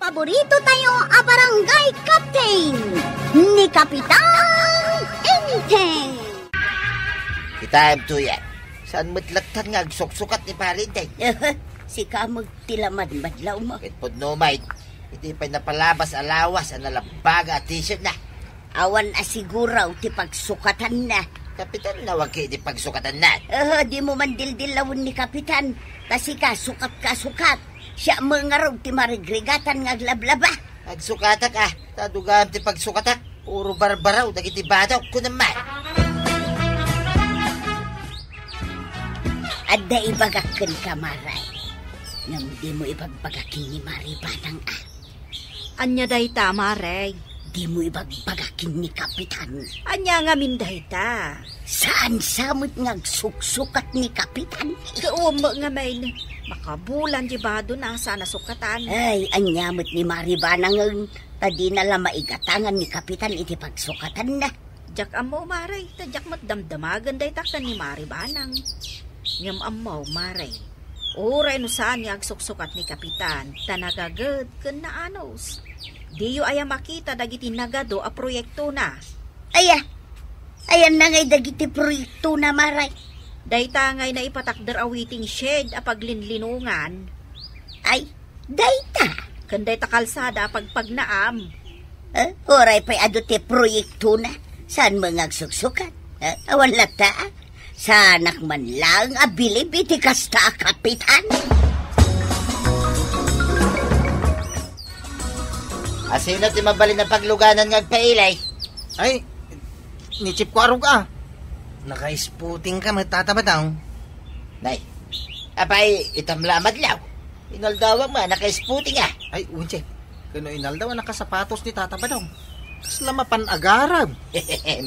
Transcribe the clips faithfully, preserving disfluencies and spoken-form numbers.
Paborito tayo a barangay captain, ni Kapitan Enteng. Kitaem, Tuyang. Saan met lattan nga agsuksukat ni Pari Enteng? Sika met ti lamadmadlaw mo. Ket pudno met, iti pay napalabas a lawas a nalabbaga a t-shirt na. Awan a siguraw ti pagsukatanna. Kapitan, awan ket ti pagsukatanna. Aha, dimo man dildilawen ni Kapitan. Ta sika, sukat ka, sukat. Siak met ngarud ti marigrigatan nga aglablaba. Agsukatak, a. Ta dugaem ti pagsukatak. Puro barbaraw dagiti badok, kunam man. Adda ibagak kenka, Mare. Ngem dimo ibagbaga ken ni Mari Banang, a. Ania dayta, Mare? Dimo ibagbaga ken ni Kapitan. Ania ngamin dayta? Saan sa met nga agsuksukat ni Kapitan? Kaummo ngamin. Makabulan ti badona, saan a sukatan. Ay, ania met ni Mari Banangen, ta dina la maigatangan ni Kapitan iti pagsukatanna. Diak ammo, Mare, ta diak met damdamagen dayta ken ni Mari Banang. Ngem ammo, Mare, uray no saan nga agsuksukat ni Kapitan, ta nagaged ken naanus. Diyo aya makita dagiti nagadu a proyektona? Aya? Ayanna ngay dagiti proyektona, Mare? Dayta ngay naipatakder a waiting shed a paglinlinongan. Ay, dayta? Ken dayta kalsada a pagpagnaam. Eh, uray pay adu ti proyektona, saan met nga agsuksukat? Eh, awan latta, a? Saanak man laeng a bilib iti kasta a Kapitan. A, sino ti mabalin a pagluganan nga agpailay? Ay, ni Chief Kuarog, a. Naka-spooting ka met, Tata Badong. Nay, apay, itam la a madlaw. Inaldawam nga, naka-spooting, a. Ay, wen, Chief. Ken no inaldaw a nakasapatos ni Tata Badong. Kasla mapan agarem.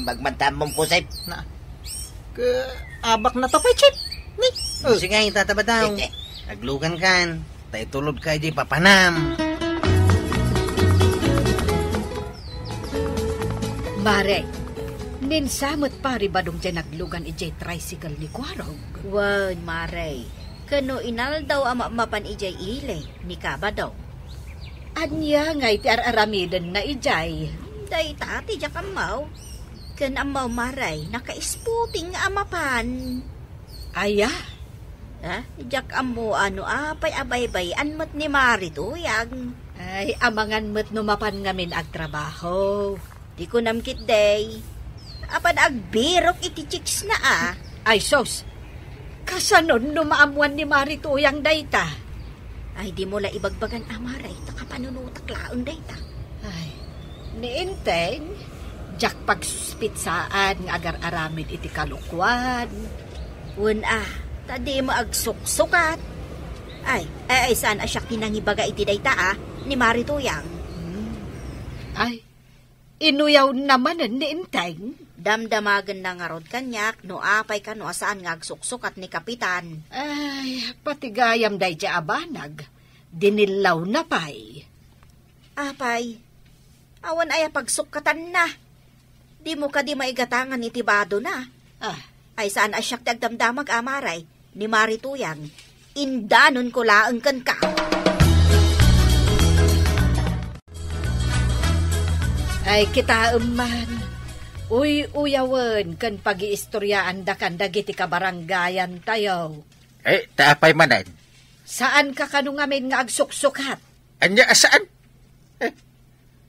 Magmantamom ko, Chief. Na. Ke, abak na to pay, Chief. Ni? Oh. Sige, Tata Badong. Aglugan kan. Ta itulod ka idi papanam. Mare, ninsa met Pari Badong diay naglugan idiay tricycle ni Kuarog? Wen, Mare. Ken no inaldaw a mapmapan idiay ili ni Kabadong. Ania ngay ti ar-aramidenna idiay? Dayta ti diak ammo. Ken ammo, Mare, naka-spooting nga a mapan. Aya? Ha? Diak ammo no apay a baybay-an met ni Mari Tuyang. Ay, amangan met no mapan ngamin agtrabaho. Di kunam ketdi. Apan agbirok iti chicks na, a. Ay, sus! Kasanon no maammuan ni Mari Tuyang dayta? Ay, dimo la ibagbagan a, Mare, ta kapanunotak laeng dayta. Ay, ni Enteng, diak pagsuspitsaan nga agar-aramid iti kalokuan. Wen a, ta dimo agsuksukat. Ay, ay, ay, saan a siak ti nangibaga iti dayta, a, ni Mari Tuyang? Hmm. Ay, inuyawna manen ni Enteng? Damdamagenna ngarud kaniak no apay kano a saan nga agsuksukat ni Kapitan. Ay, pati gayam daydiay a banag, dinillawna pay. Apay, awan aya pagsukkatanna. Dimo kadi maigatangan iti badona? Ah. Ay, saan a siak ti agdamdamag, a, Mare, ni Mari Tuyang. Indanonko laeng kenka. Ay, kitaem man. Uy-uyawen ken pagiistoryaandakan dagiti kabarangayantayo. Eh, ta apay manen? Saanka kano ngamin nga agsuksukat? Ania a saan? Eh,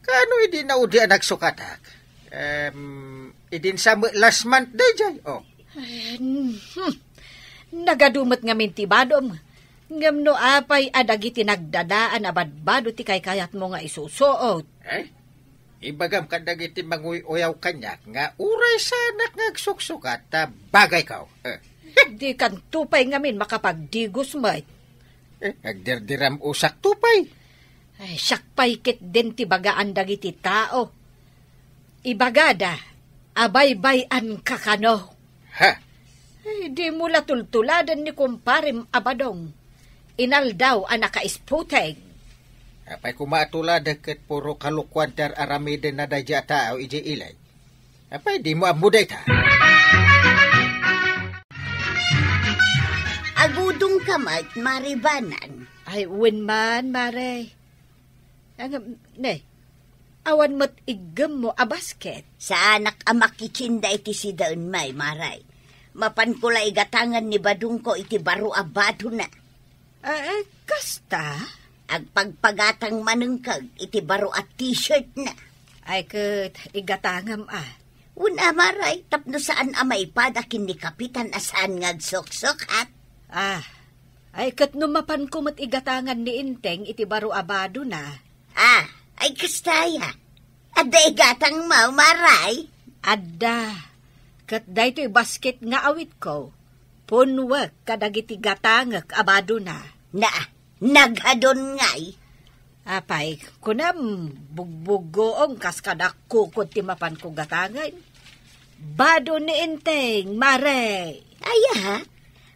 kano idi naudi a nagsukatak? Em, idin sa met last month daydiay, oh. Ay, hmm. Nagadu met ngamin ti badom. Ngem no apay a dagiti nagdadaan a badbado ti kaykayatmo nga isusuot? Eh? Ibagam kadagiti manguy-uyaw kaniak nga uray saanak nga agsuksukat ta bagayko. Eh. Dikanto pay ngamin makapagdigos met. Eh, agdirdiram-osak to pay. Ay, siak pay ketdin ti bagaan dagiti tao. Ibagada a baybay-anka kano. Ha? Ay, dimo la tultuladen ni kumparem a Badong. Inaldaw a naka-spooting. Apay koma a tuladek ket puro kalokuan ti ar-aramidenna daydiay a tao idiay ili? Apay, dimo ammo dayta? Agudongka met, Mare Banang. Ay, wen man, Mare. Ngem, ne, awan met iggemmo a basket? Saanak a makikinda iti sidaen, May, Maray. Mapanko la igatangan ni badongko iti baro a badona. Ah, eh, kasta? Agpagpagatang manengkag iti baro a t-shirtna. Ay, ket igatangam, a. Wen a, Maray, tapno saan a maipada ken ni Kapitan a saan nga agsuksukat. Ah, ay, ket no mapanko met igatangan ni Enteng iti baro a badona. Ah, ay, kasta aya. Adda igatangmo, Maray? Adda. Ket daytoy basket nga awitko, punwek kadagiti gatangek a badona. Na, nagadon ngay. Apay, kunam, bugbuggoong kas kada kukod ti mapanko gatangen. Bado ni Enteng, Maray. Aya,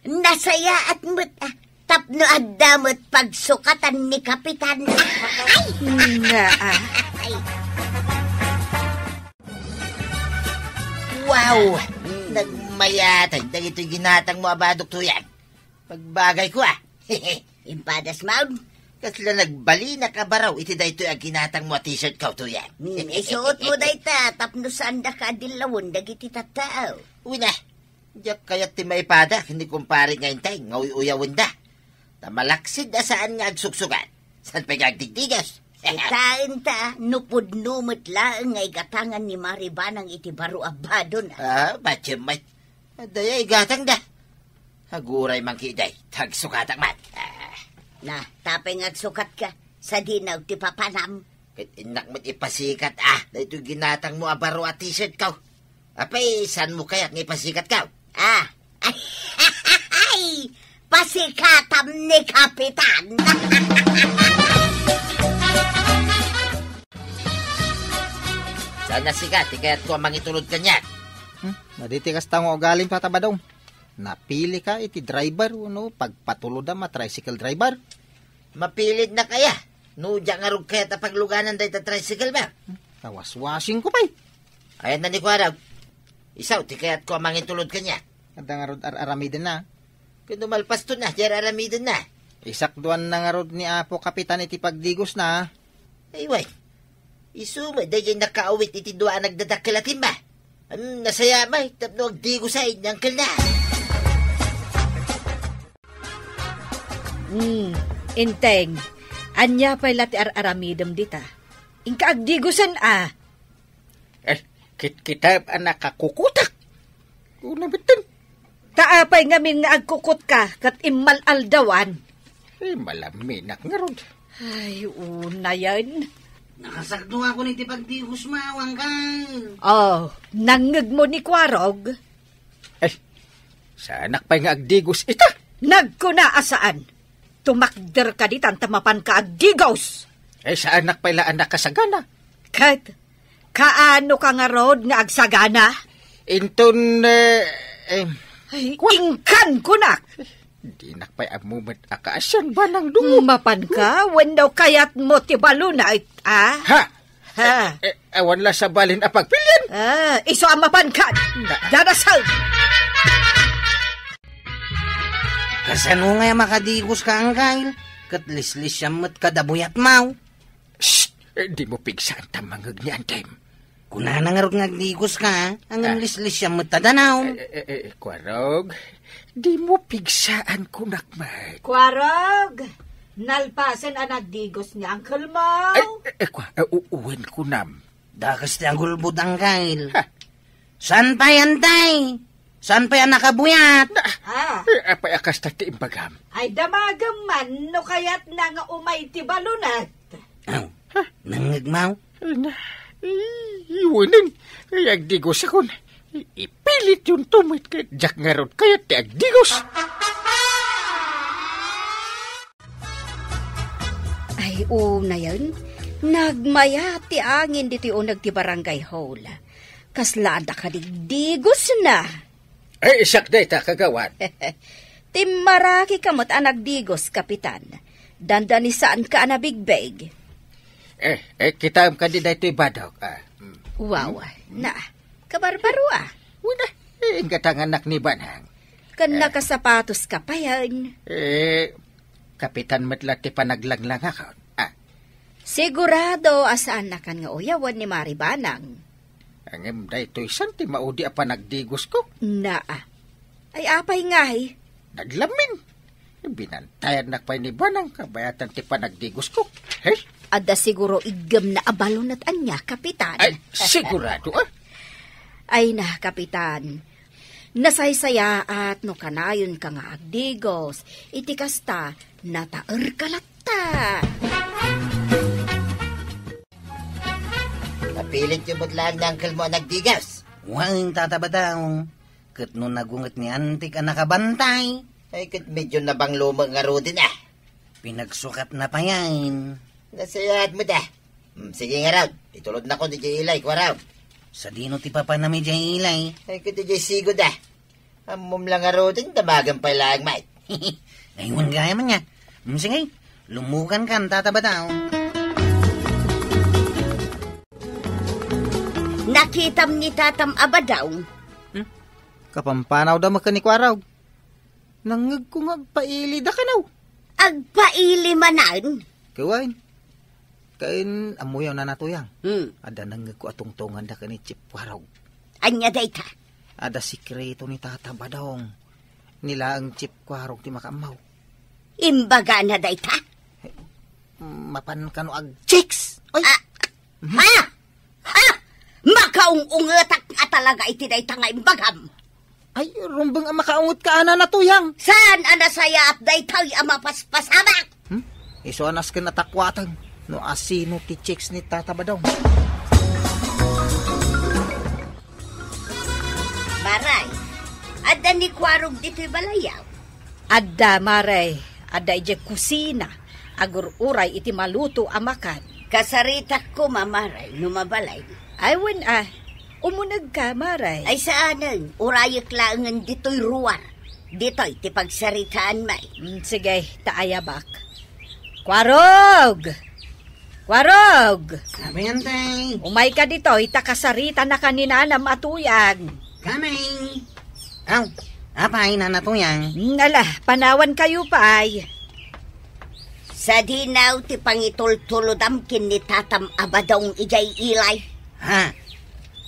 nasayaat met, ah, tapno adda met pagsukatan ni Kapitan. Ay! Na, ah. Ay. Wow! Nagmayatay dagitoy ginatangmo a badok, Tuyang. Pagbagayko, ah. Impadas maon. Kasla nagbalinak a baraw iti daytoy a ginatangmo a t-shirtko, Tuyang. Hmm, isuotmo dayta tapno saandaka a dillawen dagiti tattao. Wen a, diak kayat ti maipada ken ni kumpare nga Enteng nga uy-uyawenda. Ta malaksid a saan nga agsuksukat. Saan pay nga agdigdigos? Kitaenta, no pudno met laeng nga igatangan ni Mari Banang iti baro a badona. Ah, bajem met. Adda aya igatangda. Aguray man ketdi, ta agsukatak man. Ah. Na, tapay nga agsukatka, sadino ti papanam. Ket innak met ipasikat, ah, daytoy ginatangmo a baro a t-shirtko. Apay, saanmo kayat nga ipasikatko? Ah. Ay, pasikatam ni Kapitan. Saan a sika ti kayatko a mangitulod kaniak? Hmm, adda ti kasta nga ugalim, Tata Badong. Napilika iti driver wenno pagpatulodam a tricycle driver? Mapilidnak aya? No diak ngarud kayat a pagluganan dayta tricycle, ba? Hmm, nawaswasingko pay. Ayanna ni Kuarog. Isu ti kayatko a mangitulod kaniak. Adda ngarud ar-aramidenna. Ken no malpaston a, di ar-aramidenna. Isakduanna ngarud ni Apo Kapitan iti pagdigosna. Ay, wen. Isu met daydiay nakaawit iti dua a nagdadakkel a timba. Am, nasayaat met tapno agdigos a ni angkelna. Hmm, Enteng, ania pay la ti ar-aramidem dita? Inka agdigosen a. Eh, kitkitaem a nakakukutak. Una metten. Ta apay ngamin nga agkukutka ket immal-aldawan? Eh, malaminak ngarud. Ay, unayen. Nakasakduakon iti pagdigosmo, Angkel. Oh, nangngegmo ni Kuarog? Ay, saanak pay nga agdigos ita? Nagkuna a saan. Tumakder ka ditan ta mapanka agdigos. Ay, saanak pay la a nakasagana. Ket, kaano ka ngarud nga agsagana? Inton, eh, eh, Ay, kwa- inkan kunak. Dinak pay ammo met a kaasian, Banang Dungo. Mapanka, wenno kayatmo ti balunay, a? Ha? Ha? Eh, eh, awan la sabalen a pagpilian. Ah, isu a mapanka. Na- Darasaw. Kasano nga makadigoska, Angkel? Ket lislisiam met kada buyatmo. Shh! Eh, dimo pigsaan ta mangngeg ni Antem. Kunana ngarud nga agdigoska, ngem Ah. lislisiam met ta danaw. Eh, eh, eh, eh, Kuarog, dimo pigsaan kunak met. Kuarog, nalpasen a nagdigos ni uncle mo. Ay, eh, eh, Kua-, eh, u-, uwen kunam. Dakes ti agulbod, Angkel. Ha? Saan pay, Antay? Saan pay a nakabuyat? Na, Ah. eh, apay a kasta ti imbagam? Ay, damagem man no kayatna nga umay ti balunat. Aw, nangngegmo? Ay, na, i-, iwanen. Ay, agdigosakon. I-, ipilit yun tumit kay Jack ngarud kayat ti agdigos. Ay, unayen, nagmayat ti angin ditoy uneg ti barangay hall. Kasla adda kadigdigosna. Ay, siak dayta, kagawad. Timmaraki ka met a nagdigos, Kapitan. Dandani saanka a nabigbeg. Eh, eh, kitaem kadi daytoy badok, ah. Mm. Wow, na, kabarbaro, ah. Wala, eh, inggatanganak ni Banang. Ken Eh. nakasapatos ka payen. Eh, Kapitan met la ti panaglanglangakon. Ah. Sigurado a saannakan nga uyawen ni Mari Banang. Ngem daytoy san ti maudi a panagdigosko? Naa. Ay, apay ngay? Naglamin. Binantayannak pay ni Banang kabayatan ti panagdigosko. Hey? Adda siguro iggemna a balon ket ania, Kapitan. Ay, sigurado, ah. Ay na, Kapitan. Nasaysayaat no kanayonka nga agdigos. Iti kasta, nataerka latta. Napilit yo met laeng ni uncle mo a nagdigos? Wen, Tata Badong. Ket no nagunget ni Antik a nakabantay. Ay, ket medyo nabanglo met ngaruden, ah. Pinagsukatna payen. Nasayaat met, ah. Hmm, sige ngarud, itulodnakon idiay ilay, Kuarog. Sadino ti papanam idiay ilay? Ay, ket idiay sigud, ah. Ammom la ngaruden, damagen pay laeng met. Ay, wen gayam ania. Hmm, sige, lumugankan, Tata Badong. Nakitam ni Tatam a Badong. Hmm? Kapampanaw da met ken ni Kuarog. Nangngegko nga agpaili da kano. Agpaili manen? Ket wen. Ken ammoyo, Nana Tuyang. Hmm. Adda nangngegko a tungtunganda ken ni Chief Kuarog. Ania dayta? Adda sikreto ni Tata Badong. Ni laeng Chief Kuarog ti makaammo. Imbagana dayta? Mapan kano ag-chicks? Ay! Ah! Mhm. Ha? Ha? Makaung-ungetak a talaga iti dayta nga imbagam. Ay, rumbeng a makaungetka, Nana Tuyang. Saan a nasayaat daytoy a mapaspasamak? Hmm? Isu a nasken a takuaten no asino ti chicks ni Tata Badong. Maray, adda ni Kuarog ditoy balayaw? Adda, Maray. Adda idiay kusina. Agur-uray iti maluto a makan. Kasaritak koma, Maray, no mabalin. Ay, wen a. Umunegka, Maray. Ay, saanen. Urayek laengen ditoy ruar. Ditoy ti pagsaritaan, May. Mm, sige, ta ayabak. Kuarog! Kuarog! Apay, Antay? Umayka ditoy, ta kasaritanaka ni Nanam a Tuyang. Kami. Aw, apay, Nana Tuyang? Mm, ala, panawankayo pay. Sadino ti pangitultulodam ken ni Tatam a Badong idiay ilay? Ha?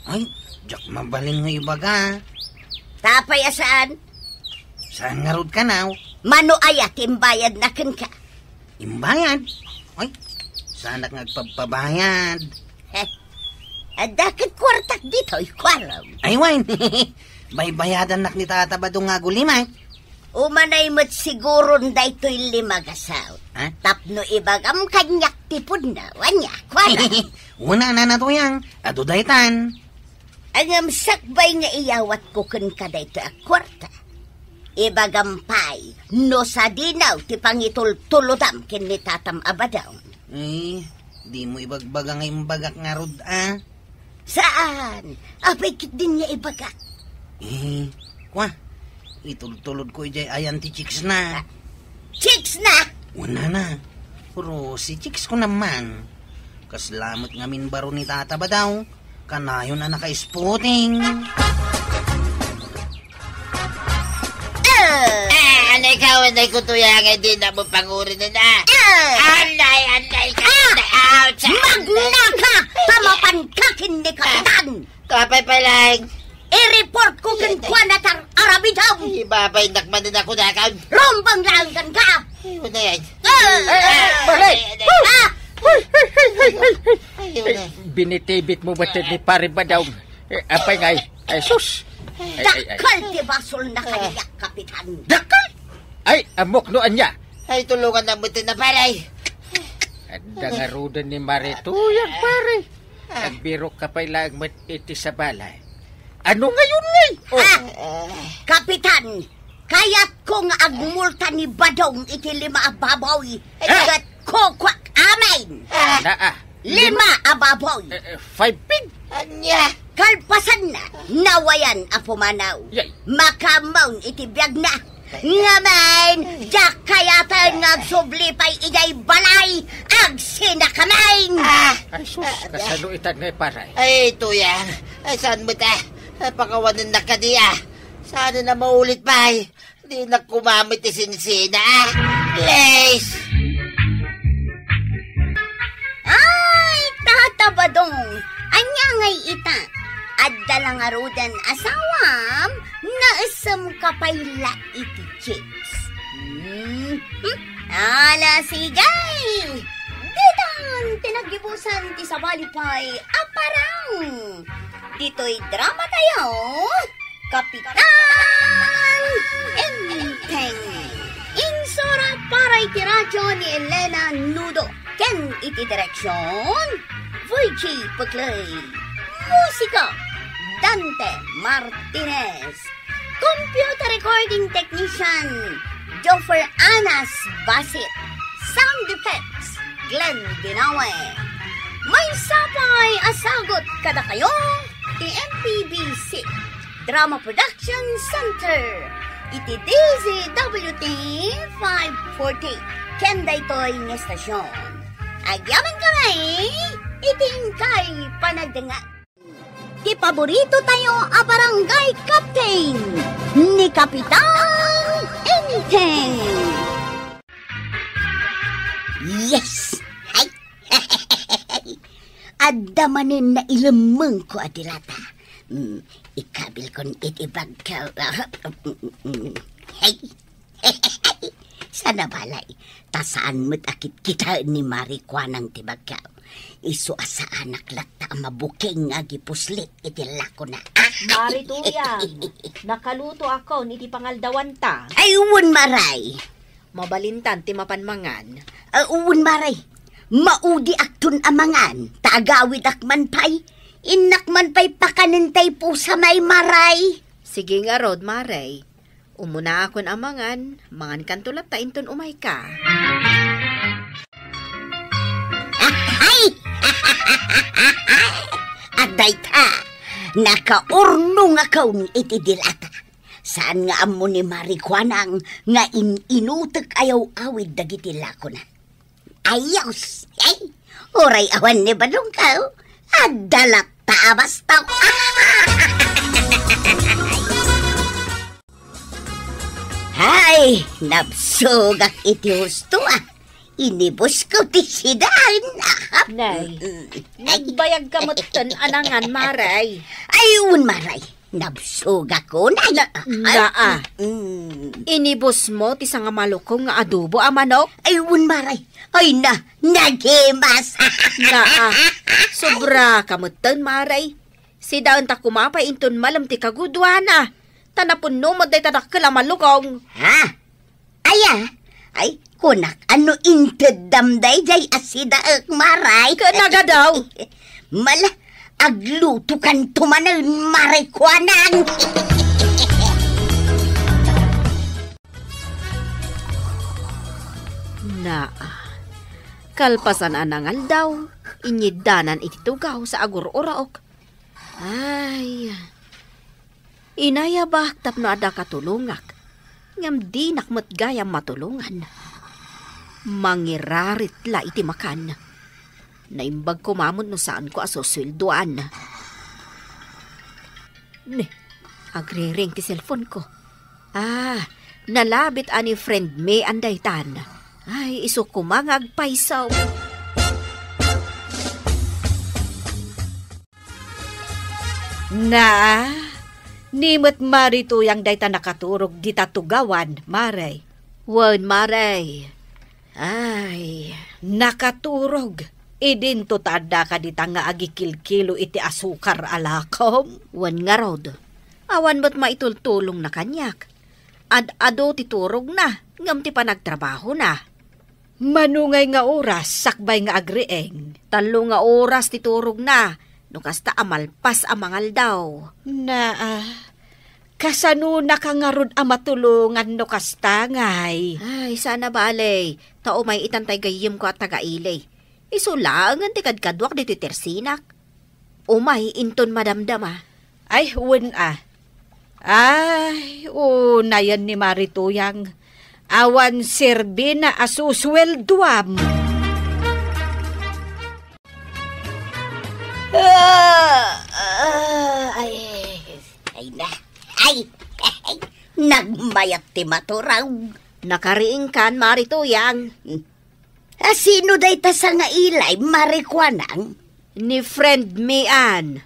Ay, diak mabalin nga ibaga. Apay a saan? Saan ngarud kanaw? Mano aya ti imbayadna kenka? Imbayad? Ay, saanak nga agpabpabayad. Heh. Adda ket kuartak ditoy, Kuarog. Ay, wen. Baybayadannak ni Tata Badong nga agulimek. Umanay met siguron daytoy lima nga saut. Ha? Tapno ibagam kaniak ti pudno, ania, Kuarog? Wen a, Nana Tuyang, adu daytan. Ngem sakbay nga iyawatko kenka daytoy a kuarta, ibagam pay no sadino ti pangitultulodam ken ni Tatam a Badong. Eh, dimo ibagbaga nga imbagak ngarud a. Saan? Apay ketdin nga ibagak? Eh, kwa, itultulodko idiay ayan ti chicks na. Ah, chicks na? Wen a, Nana. Pero si chicks ko naman. Kasla met ngamin baro ni Tata Badong. Kanayon a naka-spooting. Ah! Ah, anay ka, anay ko, Tuyang, nga di na mo pangurin na. Ah! Anay, anay ka, ah! Anay, ouch! Magnaka! Tamapan ka, ken ni Kapitan! Kapay pa lang. I-report ko ken kuana tar-, aramidam. Ay, babay, nakmanin ako na kan. Rumbeng laeng kenka. Ay, wala yan. Ah! Eh, eh, eh, Maray! Ah! Hoy, hoy, hoy, hoy, hoy! Ay, wala. Eh, binitibit mo ba ni Pare Badong? Eh, apay ngay? Ay, sus! Ay, ay, ay. Dakkel ti basolna kaniak, Kapitan. Dakkel? Ay, ammok no ania. Ay, tulungan na mo iti na, pare. Adda ngaruden ni Mare Tuyang, pare. Ah. Agbirok ka pay laeng met iti sabali. Ano ngayon, ngay? Oh. Ah, Kapitan, kayatko nga agmulta ni Badong iti lima a baboy. Ah. Ket kukuak amin. Ah. Naa. Lima a baboy. Eh, eh, five pig? Ania? Kalpasanna, nawayan a pumanaw. Yay. Makaammoon iti biagna. Ngamin, diak kayaten nga agsubli pay idiay balay, agsinakamin! Ah! Ay, sus, kasano itan nga iparay? Ay, Tuyang, ay, saan mo ta? Ay, pakawanan na kadi, ah. Saan na maulit pay? Di na kumamit ti sinsina, ah. Please! ita. Adda la ngaruden asawam, naisem ka pay la iti chips. Hmm. Ala, sige! Ditan ti naggibusan ti sabali pay a parang. Ditoy drama tayo, Kapitan Enteng. Insurat para iti radyo ni Elena Nudo. Ken iti direksyon, Virgie Puclay. Musika, Dante Martinez. Computer recording technician, Joffer Anas Basit. Sound effects, Glenn Dinawe. Maysa pay a sagut kadakayo ti M P B C Drama Production Center iti D Z W T five forty ken daytoy nga estasyon. Agyaman kami iti inkay panagdengngeg. Ti paborito tayo a barangay captain, ni Kapitan Enteng. Yes! Ay! Adda manen nailemmengko a dilata. Mm, ikabilkon iti bagko. Ay! Sana balay, ta saan met a kitkitaen ni Mari Kuanang ti bagko. Isu a saanak latta a mabuking nga agipuslit iti lakona. Mari Tuyang, nakaluto akon iti pangaldawanta. Ay, wen, Maray. Mabalintan ti mapan mangan. Ah, wen, Maray. Maudiakton a mangan, ta agawidak man pay. Innak man pay pakanen tay pusa, Maray. Sige ngarud, Maray. Umunaakon a mangan, mangankanto latta inton umayka. Ay! Adda ita, nakaurnongakon iti dilata. Saan nga ammo ni Mari Kuanang nga in-inutek a yaw-awid dagiti lakona. Ayos! Ay, uray awan ni balungkaw, adda latta a basta. Hay, nabsogak iti husto, ah. Inibusko ti sidaen, ah. Nay, mm, mm. Ay. Nagbayag ka metten a nangan, Maray. Ay, un, Maray. Nabsogak, oh, nay. Na, ah, naa. Mm. Inibus mo ti sangamalukong nga adobo a manok? Ay, un, Maray. Ay, na, nagimas. Naa. Sobra ka metten, Maray. Sidaen ta kumapay inton malem ti kaguduana. Ta napunno met dayta dakkel a malukong. Ha? Aya? Ay, kunak, ano inteddam dayjay a sidaek, Maray? Ket nagadaw. Mala, agluto kanto manen, Maray Kuanang. Naa. Kalpasan a nangaldaw, inyiddanan iti tugaw sa agur-uraok. Ay, inayabak tapno adda katulongak, ngem dinak met gayam matulongan. Mangirarit la iti makan. Naimbag koma met no saanko a susueldoan. Ne, agriring ti cellphone ko. Ah, nalabit a ni friend mi andaytan. Ay, isu koma nga agpayso. Na, ni met Mari Tuyang dayta nakaturog dita tugawan, Mare. Wen, Mare. Ay, nakaturog. Idinto ta adda ka dita nga agikilkilo iti asukar a lakom. Wen ngarud, awan met maitultulongna kaniak. Ad-adu ti turogna, ngem ti panagtrabahona. Mano ngay nga oras sakbay nga agriing? Tallo nga oras ti turogna, no kasta a malpas a mangaldaw. Naa, kasanonaka ngarud a matulongan no kasta ngay? Ay, sana bale, ta umay itan tay gayyemko a taga-ili. Isu laengen ti kadkaduak ditoy tersinak. Umay inton madamdama. Ay, wen a. Ay, unayen ni Mari Tuyang. Awan serbina a susueldoam. Ah, ah, ay, ay na. Ay, ay, nagmayat ti maturog. Nakariingkan, Mari Tuyang. A sino dayta sangailay, Mari Kuanang? Ni friend mi, an.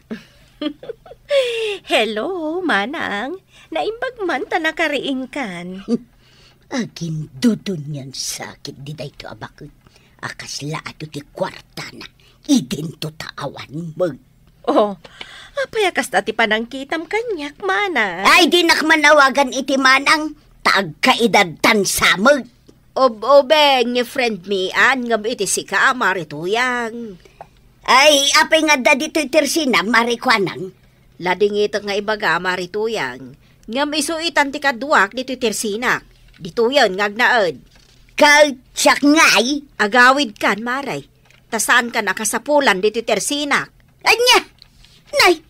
Hello, Manang. Naimbag man ta nakariingkan. Agindudon nga sakit di daytoy a baket a kasla adu ti kuartana. Idinto ta awan met. Oh, apay a kasta ti panangkitam kaniak, Manang? Ay, dinak man awagan iti Manang, ta agkaedadtan sa met. Ob-obeng ni friend mi an ngem iti sika, Mari Tuyang. Ay, apay nga adda ditoy tersina, Mari Kuanang? Ladingitek nga ibaga, Mari Tuyang. Ngem isu itan ti kaduak ditoy tersinak. Ditoyen nga agnaed. Ket siak ngay? Agawidkan, Mari. Ta saankan a kasapulan ditoy tersinak. Ania? Nay,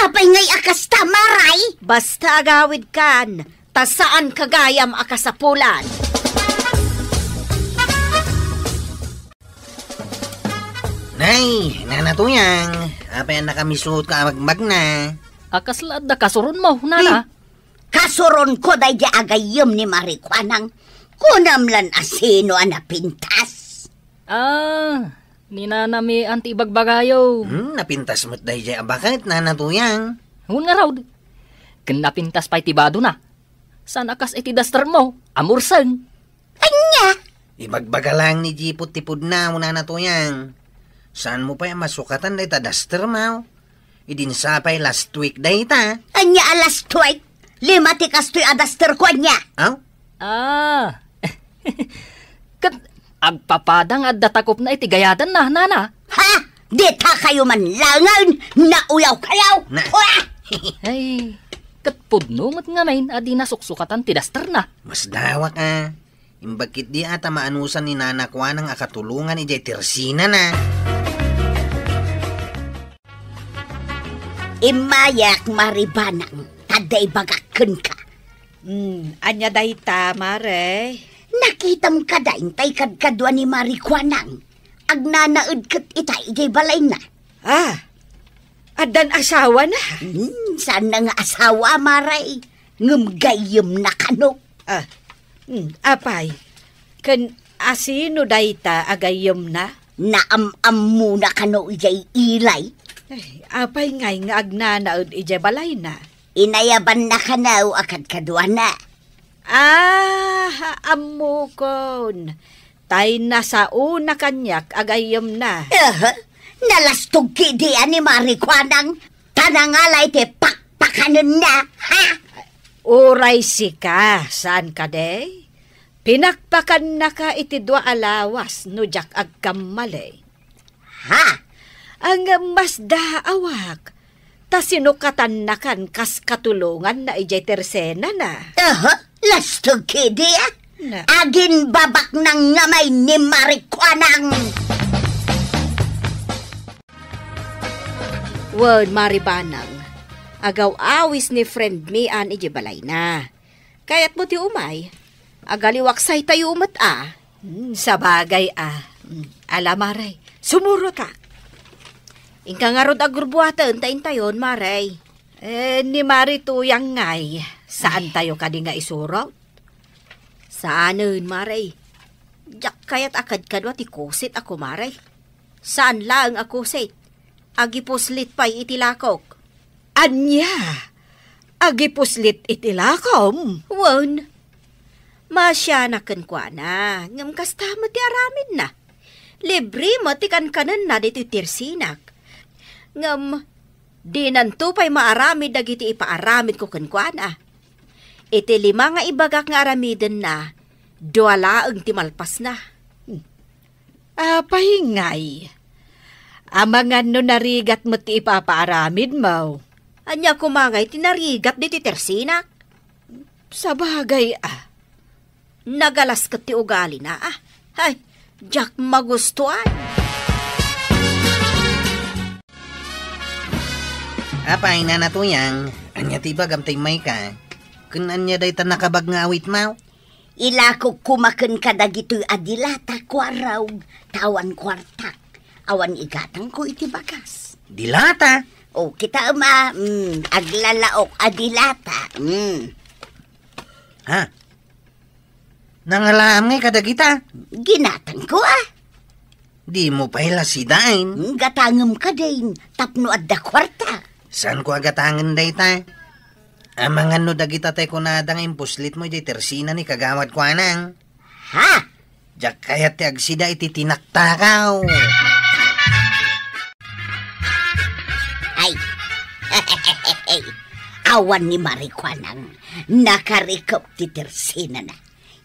apay ngay a kasta, Mari? Basta agawidkan, ta saanka gayam a kasapulan. Nay, Nana Tuyang, apay a nakamisuot ka a magbagna? A, kasla adda kasuronmo, Nana? Hmm. Kasuronko daydi agayyem ni Mari Kuanang. Kunam lan a sino a napintas? Ah, ni Nana mi anti ibagbagayo. Hmm, napintas met daydi a baket, Nana Tuyang. Ngun ngarud, ken napintas pay ti badona. Saan a kas iti duster mo, a murseng. Ania? Ibagbaga lang ni Jipot ti pudna, Nana Tuyang. Saanmo pay a masukatan dayta duster mo? Idin sa pay last week dayta. Ania a last week? Lima ti kastoy a duster ko, ania? Aw? Ah. Ket agpapada nga adda takopna iti gayadanna, Nana. Ha? Dita kayo man langen, nauyaw kayo! Na. Ua! Ay, ket pudno met ngamin a di nasuksukatan ti dusterna. Masdawak a. Imbag ketdi a ta maanusan ni Nana Kuanang a katulongan idiay tersinana. Immayak, Mari Banang, ta adda ibagak kenka. Hmm, ania dayta, Mare? Nakitam kadi tay kadkadua ni Mari Kuanang? Agnanaed ket ita idiay balayna. Ah, addan asawana? Hmm, saanna nga asawa, Mare. Ngem gayyemna kano. Ah, hmm, apay, ken asino dayta a gayyemna? Naam-ammona kano idiay ilay? Ay, apay ngay nga agnanaed idiay balayna? Inayabanna kano a kadkaduana. Ah, ammokon. Tay nasaona kaniak a gayyemna. Aha, nalastog ketdi a ni Mari Kuanang, ta nangalay ti pakpakanenna, ha? Uray sika, saan kadi? Pinakpakannaka iti dua a lawas no diak agkammali. Ha? Ngem masdaawak, ta sinukatannakan kas katulonganna idiay tersenana. Aha, lastog ketdi a? Na. Aginbabaknang ngamin ni Mari Kuanang. Wen, Mari Banang, agaw-awis ni friend mi an idiay balayna. Kayatmo ti umay? Agaliwaksaytayo met a. Hmm, sabagay a. Hmm, ala, Mare, sumurota. Inka ngarud a gurbuaten ta intayon, Mare. Eh, ni Mari Tuyang ngay, saantayo kadi nga isurot? Saanen, Mare. Diak kayat a kadkadua ti kusit a kumare. Saan laeng a kusit. Agipuslit pay iti lakok. Ania? Agipuslit iti lakom? Wen. Maasianak kenkuana, ngem kasta met ti aramidna. Libre met ti kankanenna ditoy tersinak. Ngem dinanto pay maaramid dagiti ipaaramidko kenkuana. Iti lima nga ibagak nga aramidenna, dua laeng ti malpasna. Apay ngay? Amangan no narigat met ti ipapaaramidmo. Ania koma ngay ti narigat ditoy tersinak? Sabagay a. Nagalas ket ti ugalina a. Ay, diak magustuan. Apay, Nana Tuyang, ania ti ibagam ta immayka? Ken ania dayta nakabag nga awitmo? Ilakok koma kenka dagitoy a dilata, kuarog, ta awan kuartak. Awan igatangko iti bagas. Dilata? O, kitaem a, mm, aglalaok a dilata. Mm. Ha? Nangalaam ngay kadagita? Ginatangko a. Dimo pay la sidain? Mm, gatangem kadin, tapno adda kuarta. Saanko a gatangen dayta. Amangan no dagita tay kunada nga impuslitmo idiay tersina ni Kagawad Kuanang. Ha? Diak kayat ti agsida iti tinaktakaw. Ay. Awan ni Mari Kuanang nakarikep ti tersinana.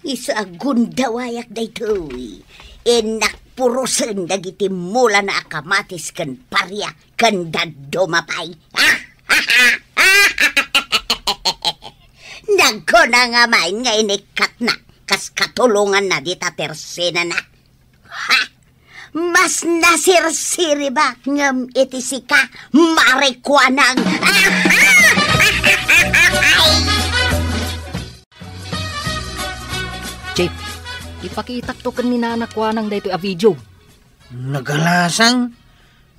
Isu a gundawayak daytoy. Innak purosen dagiti mulana a kamatis ken paria ken dadduma pay. Nagkuna nga main nga inikkatna kas katulonganna dita tersinana. Ha? Mas nasirsiribak ngem iti sika, Mari Kuanang. Chief, ipakitak to ken ni Nana Kuanang daytoy a video. Nagalasang,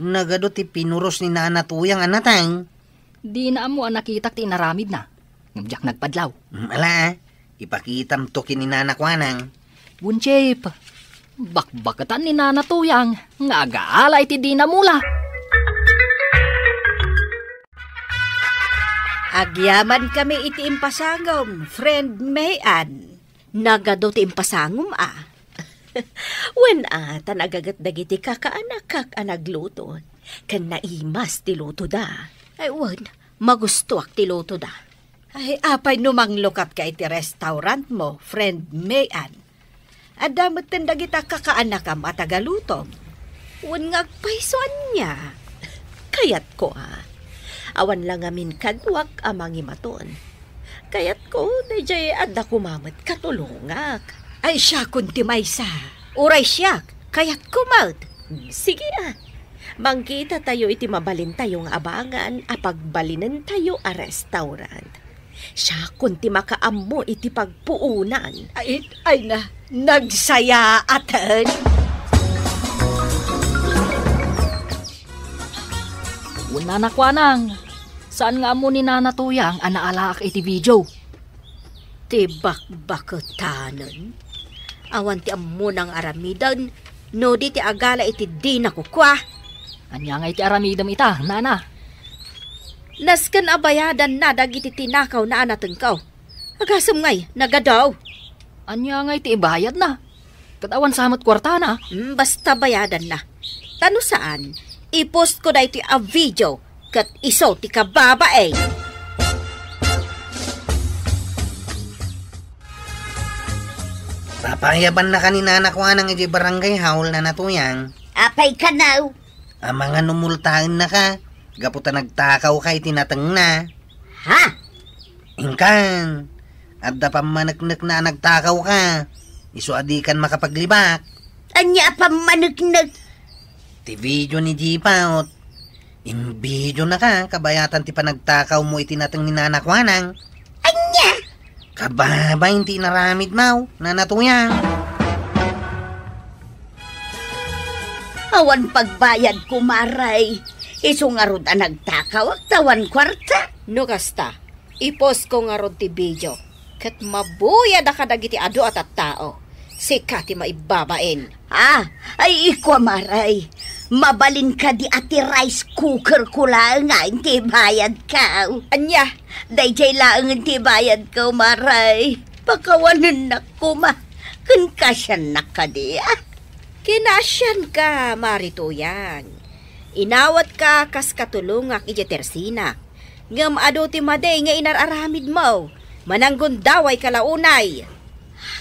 nagadu ti pinuros ni Nana Tuyang a nateng. Dina ammo a nakitak ti inaramidna. Ngem diak nagpadlaw. Mm, ala, ipakitam to ken ni Nana Kuanang. Wen, Chief, bakbaketan ni Nana Tuyang nga agaala iti dina mula. Agyamankami iti impasangom, friend Mayan. Nagadu ti impasangom a. Wen a, ta nagaget dagiti kakaanakak a nagluto, ken naimas ti lutoda. Ay, wen, magustoak ti lutoda. Ay, apay no manglukat ka iti restaurant mo, friend Mayan? Adda metten dagita kakaanakam a tagalutom. Wen nga agpayso ania? Kayatko a. Awan la ngamin kaduak a mangimaton. Kayatko, daydiay adda koma met katulongak. Ay, siakon ti maysa. Uray siak, kayatko met. Hmm, sige a. Mangkitatayo iti mabalintayo nga abangan a pagbalinentayo a restaurant. Siakon ti makaammo iti pagpuonan. Ay, ay na, nagsayaaten. Wen, Nana Kuanang, saan nga ammo ni Nana Tuyang a naalaak iti video? Ti bakbaketanen. Awan ti ammona nga aramiden, no di ti agala iti dina kukua. Ania nga iti aramidem ita, Nana? Nasken a bayadanna dagiti tinakawna a natengko. Agasem ngay, nagadu. Ania nga iti ibayadna? Ket awan sa met kuartana. Hmm, basta bayadanna. Ta no saan, i-post ko daytoy a video ket isu ti kababain. Papayabannaka ni Nana Kuanang idiay barangay hall, Nana Tuyang. Apay kano? Amangan no multaennaka gapu ta nagtakawka iti natengna. Ha? Inkan, adda pammaneknekna a nagtakawka. Isu a dikan makapaglibak. Ania a pammaneknek? Ti video ni Dipaut. Imvideonaka kabayatan ti panagtakawmo iti nateng ni Nana Kuanang. Ania? Kababain ti inaramidmo, Nana Tuyang. Awan pagbayadko, Maray. Isu ngarud a nagtakawak ta awan kuarta. No kasta, i-post ko ngarud ti video, ket mabuyadaka dagiti adu a tattao. Sika ti maibabain. Ah, ay, ikua, Maray. Mabalin kadi a ti rice cooker ko laeng ti bayadko. Ania? Daydiay laeng ti bayadko, Maray. Pakawanennak koma. Ken kaasiannak kadi, a? Kinaasianka, Mari Tuyang. Inawatka kas katulongak idiay tersinak. Ngem adu ti madi nga inar-aramidmo. Mananggundawayka la unay.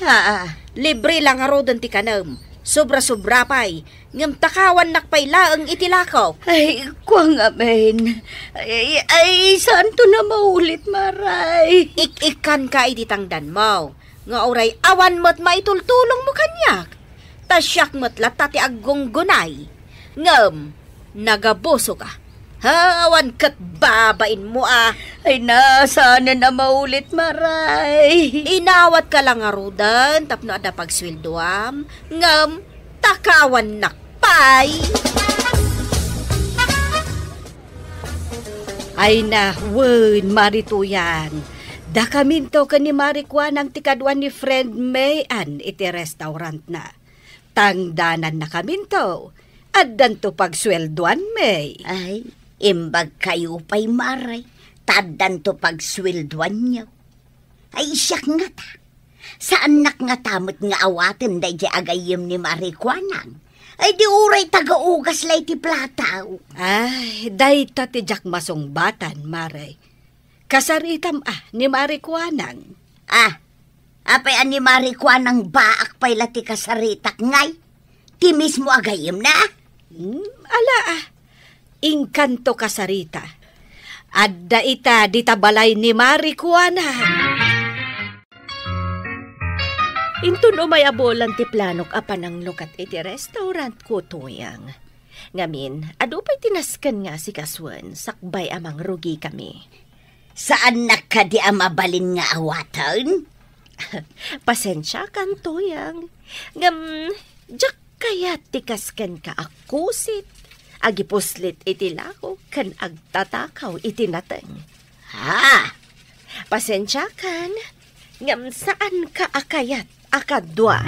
Ha? Libre la ngaruden ti kanem. Sobra-sobra pay. Ngem takawannak pay laeng iti lakok. Ay, kua ngamin. Ay, ay, saanto a maulit, Maray. Ik-ikkanka iti tangdanmo. Nga uray awan met maitultulongmo kaniak. Ta siak met latta ti aggunggunay. Ngem, nagabusoka. Ha, awan ket babainmo a. Ay, na, saanen a maulit, Maray. Inawatka la ngaruden tapno adda pagsueldoam, ngem takawannak pay. Ay na, wen, Mari Tuyang. Dakaminto ken ni Mari Kuanang ti kaduan ni friend May Ann iti restaurantna. Tangdanannakaminto. Addanto pagsueldoanmi. Ay, Imbagkayo pay, Mare, ta addanto pagsueldoanyo. Ay, siak ngata. Saannak ngata met nga awaten daydiay agayyem ni Mare Kuanang. Ay, di uray tagaugas la iti plataw. Ay, dayta ti diak masungbatan, Mare. Kasaritam a ni Mare Kuanang. Ah, apay a ni Mare Kuanang baak pay la ti kasaritak ngay? Ti mismo agayyemna? Hmm, ala, ah. Inkanto kasarita. Adda ita dita balay ni Mare Kuanang. Inton umay a bulan ti planok a pananglukat iti restaurant ko, Toyang. Ngamin, adu pay ti nasken nga asikasuen, sakbay a mangrugikami. Saannak kadi a mabalin nga awaten? Pasensiakan, Toyang. Ngem, diak kayat ti kaskenka a kusit, agipuslit iti lako ken agtatakaw iti nateng. Ha? Pasensiakan, ngem saanka a kayat a kadua.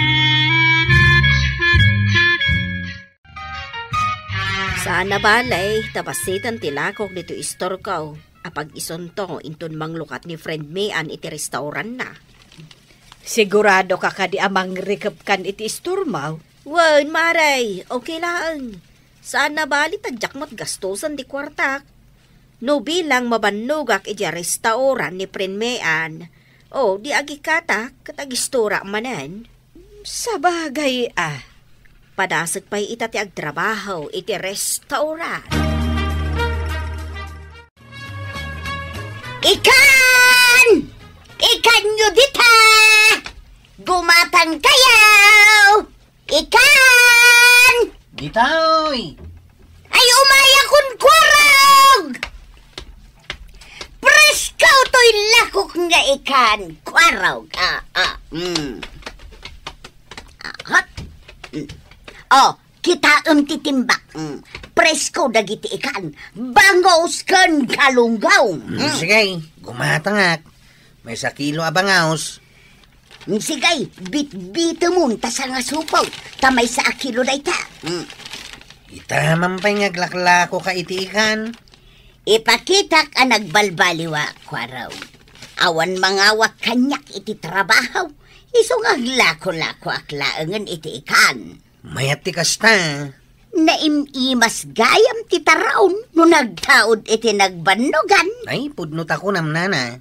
Saan a bale, ta basiten ti lakok ditoy istorko a pag-isunto inton manglukat ni Friend Mian iti restauranna. Sigurado ka kadi a mangrikepkan iti istormo? Wen, Mare, okay laeng. Saan a bale ta diak met gastosen ti kuartak. No bilang mabannogak idiay restaurant ni Friend Mian, o di agikkatak ket agistorak manen. Sabagay a. Padasek pay ita ti agtrabaho iti restaurant. Ikan! Ikanyo dita! Gumatang kayo! Ikan! Ditoy! Ay, umayakon, Kuarog! Presko toy lakok nga ikan, Kuarog. Ah, ah, mm. Ah, hot. Mm. Oh, kitaem ti timbak. Mm. Presko dagiti ikan. Bangus ken galunggong. Mm, mm. Sige, gumatangak. Maysa kilo a bangus. Mm, sige, bitbitemon ta sangasupo, ta maysa a kilo dayta. Mm. Ita man pay nga aglaklakoka iti ikan. Ipakitak a nagbalbaliwak, Kuarog. Awan mangawak kaniak iti trabaho, isu nga aglako-lakoak laengen iti ikan. Mayat ti kasta. Naim-imas gayam ti taraon no nagtaud iti nagbannogan. Ay, pudno ta kunam, nana.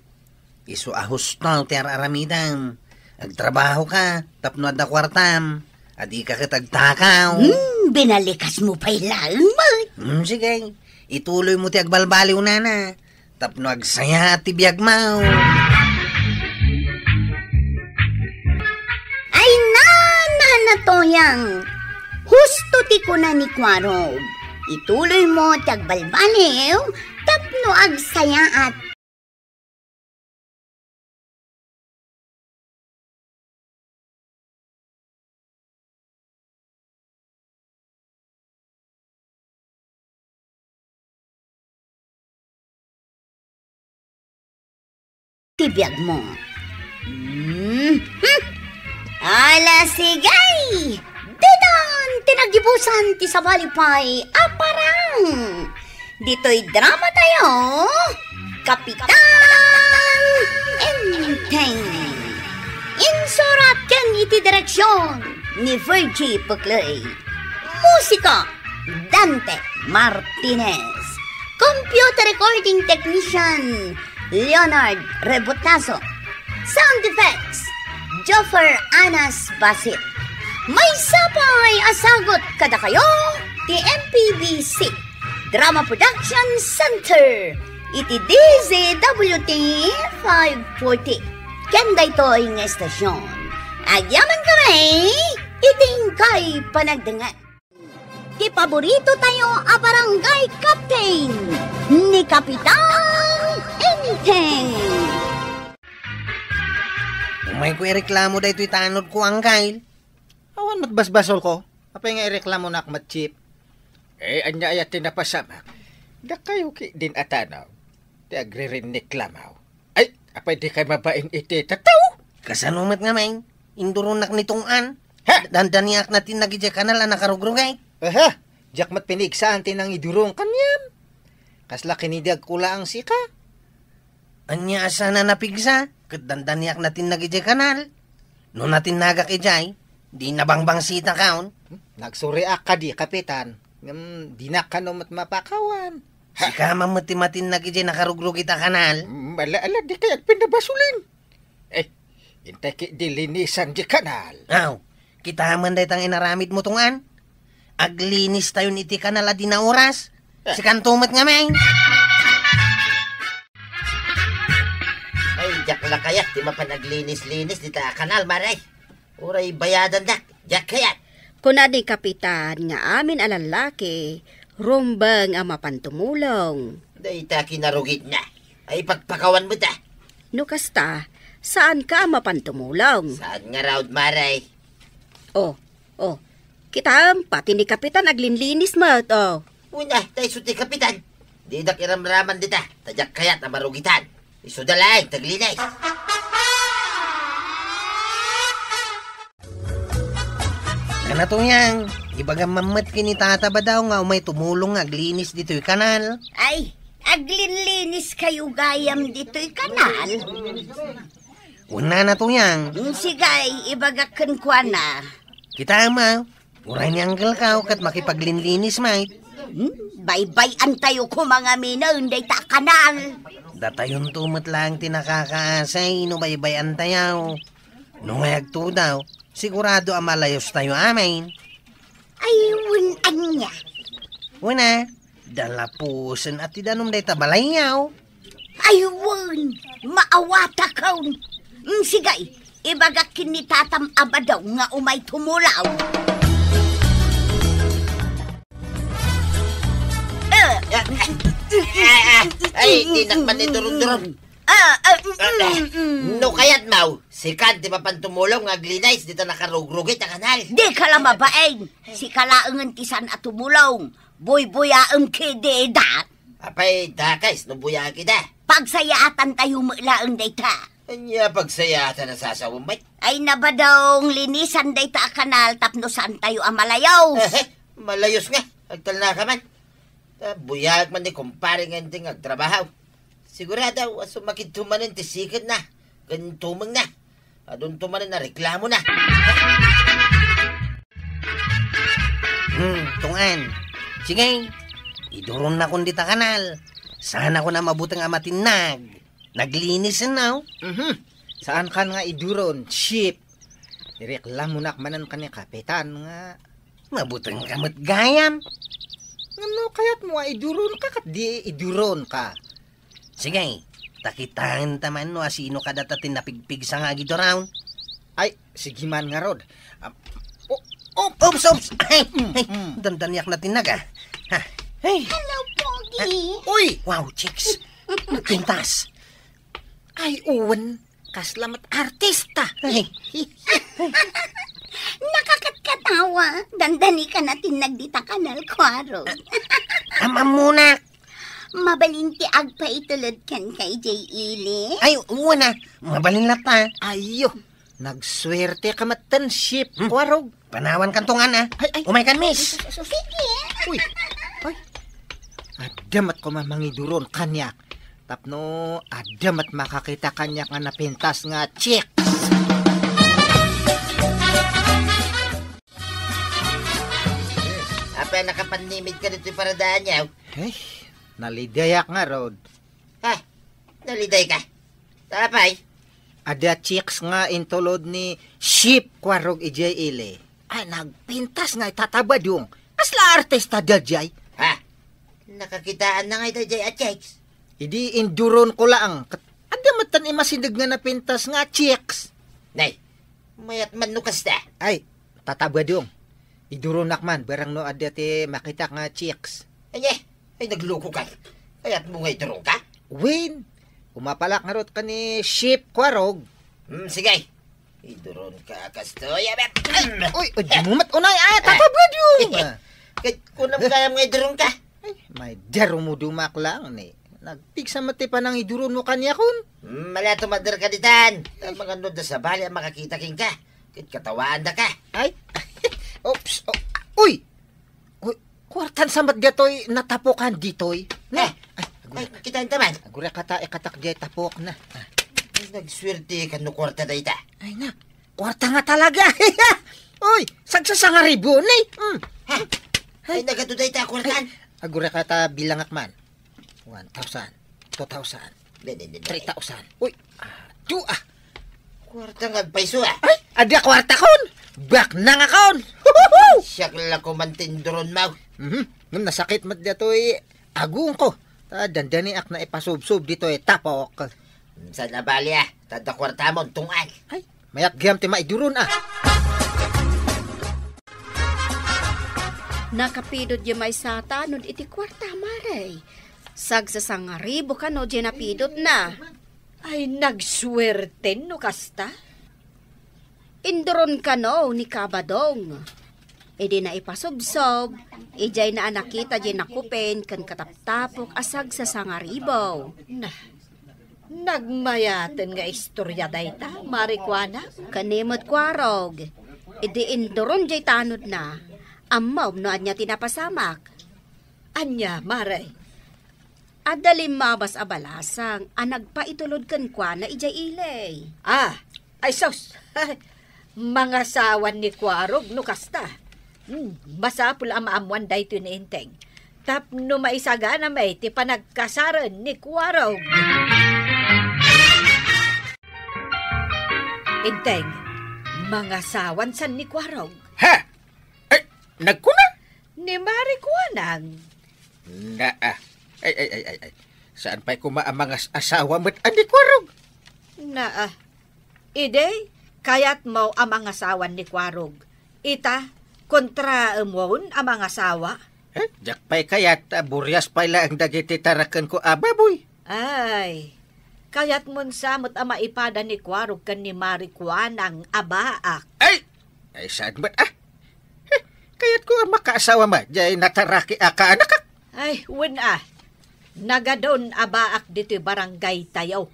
Isu a husto ti ar-aramidem. Agtrabahoka tapno adda kuartam. Adika ket agtakaw. Hmm, binalikasmo pay laeng met. Hmm, sige. Ituloymo ti agbalbaliw, nana. Tapno agsayaat ti biagmo. Ay, nana, Toyang. Husto ti kuna ni Kuarog. Ituloymo ti agbalbaliw tapno agsayaat ti biagmo. Hmm. Hmm. Ala, sige! Ditan ti nagibusan ti sabali pay a parang. Ditoy drama tayo, Kapitan Enteng. Insurat ken iti direksyon ni Virgie Puclay. Musika, Dante Martinez. Computer recording technician, Leonard Rebotazo. Sound effects, Joffer Anas Basit. Maysa pay a sagut kadakayo ti M P B C Drama Production Center iti D Z W T five forty. Ken daytoy nga estasyon, agyaman kami iti inkay panagdengngeg. Ti paborito tayo a barangay captain ni Kapitan Enteng. Umayko ireklamo daytoy tanodko, Angkel. Awan met basbasolko. Apay nga ireklamonak met, Chief? Eh, ania aya ti napasamak? Dakayo ketdin a tanaw ti agririnniklamo. Ay, apay dikay mabain iti tattao? Kasano met ngamin? Induronak ni Tong-an. Ha? Dandaniak na ti nagidiay kanal a nakarugrugay. Aha, diak met pinigsaan ti nangidurong kaniam. Kasla kinidagko laeng sika. Ania a saan a napigsa, ket dandaniak natinnag idiay kanal. No natinnagak idiay, di nabangbangsitakayon. Hmm? Nagsuriak kadi, Kapitan. Ngem dinak kano met mapakawan. Sika man met ti matinnag idiay nakarugrugit a kanal. Hmm, ala, ala, di kayat pinabasulin. Eh, intay ki di linisan di kanal. Aw, kita man dayta nga inaramidmo, Tungan. Aglinistayon iti kanal a di naoras. Eh. Sikanto met ngamin. Ay, diak la kayat ti mapan aglinis-linis dita a kanal, Mare. Uray bayadandak, diak kayat. Kuna ni Kapitan nga amin a lallaki, rumbeng a mapan tumulong. Dayta kinarugitna. Ay, pagpakawan met, a. No kasta, saanka a mapan tumulong? Saan ngarud, Mare? Oh, oh. Kitaem, pati ni Kapitan aglinlinis met, oh. Wen a, ta isu ti Kapitan. Didak iramraman dita, ta diak kayat a marugitan. Isuda laeng ti aglinis. Nana, Tuyang, ibagam man met ken ni Tata Badaw nga umay tumulong nga aglinis ditoy kanal. Ay, aglinlinis kayo gayam ditoy kanal? Wen, Nana, Tuyang. Mm, sige, ibagak kenkuana. Kitaem, uray ni Uncle Kao ket makipaglinlinis met. Hmm? Baybay-antayo koma ngamin dayta a kanal. Datayonto met laeng ti nakakaasay no baybay-antayo. No ngay agtudaw, sigurado a malayostayo amin. Ay, wen ania? Wen a, dalapusen a ti danum dayta balayyo. Ay, wen, maawatakon. Mm, sige, ibagak ken ni Tatam a Badaw nga umay tumulong. Eh, ay, dinak man ni durun-durun. Ah, ah, mm, mm, mm. No kayatmo, sikan ti mapan tumulong nga aglinis dita nakarugrugit a kanal. Dika la mabain. Sika laengen ti saan a tumulong. Buybuyaem kidi da. Apay, dakes no buyaek ida. Pagsayaatantayo met laeng dayta. Ania pagsayaatan a sasawem met? Ay, Nabadong, linisan dayta a kanal tapno saantayo a malayo. Eh, malayos nga. Agtalnaka man. Ta buyaek man ni kumpare nga inting agtrabaho. Sigurado a sumakidto manen ti siketna ken tumengna. Adunto manen a reklamona. Hmm, Tungan. Sige, iduronnakon dita kanal. Saanakon a mabuteng a matinnag. Naglinis, no? Mhm. Saankan nga iduron, Chief. Ireklamonak manen ken ni Kapitan nga. Mabutengka met gayam. Ngem no kayatmo a iduronka, ket di iduronka. Sige, ta kitaenta man no asino kadata ti napigpigsa nga agiduron. Ay, sige man ngarud. Ah, o-, oops! Oops, oops! Ay, mm, ay, mm. Dandaniak natinnag, a. Ha. Ay. Hello, Pogi. Ah, uy! Wow, chicks. Nagpintas. Ay, wen, kasla met artista. Ay. Nakakatkatawa. Dandanika natinnag dita kanal, Kuarog. Am-ammonak. Mabalin ti agpaitulod kenka idiay ili? Ay, wen a. Mabalin latta. Ayo, nagsuerteka metten, Chief, hmm, Kuarog. Panawankan, Tungan, a. Ay, ay. Umaykan, miss. Sige. Uy. Ay. Adda met koma mangiduron kaniak. Tapno adda met makakita kaniak nga napintas nga chicks. Apay a nakapannimidka ditoy paradaanyo? Ay, nalidayak ngarud. Ha? Nalidayka? Ta apay? Adda chicks nga intulod ni Chief Kuarog idiay ili. Ay, nagpintas nga itatabadong. Kasla artista daydiay? Ha? Nakakitaanna ngay daydiay a chicks? Idi induronko laeng, ket adda metten imasideg nga napintas nga chicks. Nay, mayat man no kasta. Ay, tatabadong. Iduronak man, barang no adda ti makitak nga chicks. Ania? Ay, naglukoka. Kayatmo nga iduronka? Wen, umapalak ngarud ken ni Chief Kuarog. Hmm, sige. Iduronka, kastoy, abe. Uy, uy, di mo met unay, a, tatabadong. Ket kunam gayam nga iduronka? Ay, mayat a rumudumak laeng ni. Nagpigsa met ti panangiduronmo kaniakon. Hmm, mala tumader ka ditan. Amangan no adda sabali a makakita kenka. Ket katawaandaka. Ay. Oops. Oh. Uy! Ku-, kuartan sa met ditoy natapokan ditoy. Ne? Eh. Ay, Ay, kita taman. Aguray kata, ikatak diay tapok na. Ah. Ay, nagsuwerte ka no kuarta dayta. Ay na, kuarta nga talaga. Uy, sagsasangaribo ni. Mm. Ha? Ay, nagadu dayta kuarta. Ay, aguray kata bilangak man. One thousand, two thousand, three thousand. Uy, ah, dua. Kuarta nga agpayso, ah. Ay, adda kuarta kon. Baknang akon. Siak la ko man tinduron mo. Mhm. Ngem nasakit met datoy agungko. Ta dandaniak na ipasubsob ditoy tapok. Saan a bali, ah? Tadda kuarta mo, tungan. Ay, mayat gayam ti maiduron, ah. Nakapidot diay maysa tanod iti kuarta, Mare. Sagsasangaribo kano diay napidotna. Ay, nagsuwerte no kasta. Induron kano ni Kabadong. Idi naipasubsob, idiay na a nakita diay nakupen ken kataptapok a sagsasangaribo. Na, nagmayaten nga istorya dayta, Mare Kuana. Ken ni met Kuarog, idi induron diay tanodna, ammom no ania ti napasamak. Ania, Mare? Adda limmabas a balasang a nagpaitulod kenkuana idiay ili. Ah, ay sus! Mangasawan ni Kuarog no kasta. Hmm, masapul a maammoan daytoy ni Enteng. Tapno maisagana met ti panagkasaren ni Kuarog. Enteng, mangasawan san ni Kuarog. Ha? Ay, nagkuna? Ni Mare Kuanang. Naa. Ay, ay, ay, ay, ay. Saan pay koma a mangas-asawa met a ni Kuarog? Naa. Idi, kayatmo a mangasawan ni Kuarog. Ita, kontraemon a mangasawa? Eh, diak pay kayat, ta burias pay laeng dagiti tarakenko a baboy. Ay, kayatmon sa met a maipada ni Kuarog ken ni Mare Kuanang a baak. Ay! Ay, saan met, ah? Eh, kayatko a makaasawa met, diay nataraki a kaanakak. Ay, wen, ah. Nagadun a baak ditoy barangay tayo.